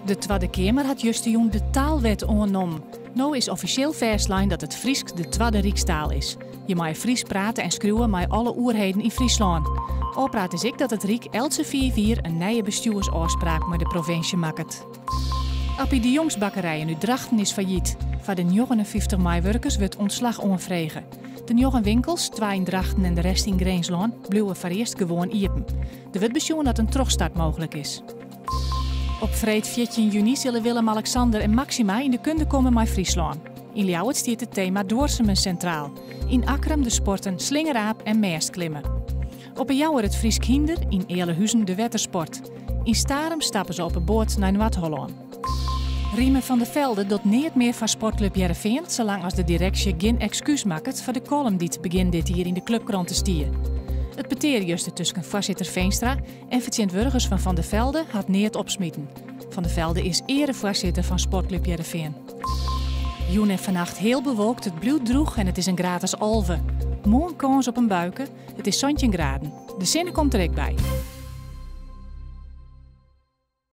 De Twadde Keamer hat justerjûn de taalwet oannommen. No is offisjeel fêstlein dat it Frysk de twadde rykstaal is. Je meie Frysk prate en skriuwe mei alle oerheden yn Fryslân. Ofpraat is ek dat it Ryk eltse fiif jier in nije bestjoersôfspraak mei de provinsje makket. Appie de Jongs Bakkerijen út Drachten is fallyt. Foar de 59 meiwurkers wurdt ûntslach oanfrege. De njoggen winkels, twa yn Drachten en de rest yn Grinslân, bliuwe foarearst gewoan iepen. Der wurdt besjoen dat in trochstart mooglik is. Op freed 14 juny sille Willem-Alexander en Maxima yn de kunde komme mei Fryslân. Yn Ljouwert stiet it tema duorsumens sintraal. Yn Akkrum de sporten slingeraap en mêstklimme. Op 'e Jouwer it Frysk hynder, yn Ealahuzen de wettersport. Yn Starum stappe se op 'e boat nei Noard-Hollân. Riemer van der Velde docht neat mear foar Sportklup Hearrenfean salang as de direksje gjin ekskús makket foar de kollum dy't begjin dit jier yn de klupkrante stie. It petear juster tusken foarsitter Veenstra en fertsjintwurdigers fan Van der Velde hat neat opsmiten. Van der Velde is earefoarsitter fan Sportklup Hearrenfean. Jûn en fannacht heal bewolkt, it bliuwt drûch en it is in graad as 11. Moarn kâns op in buike, it is 17 graden. De sinne komt der ek by.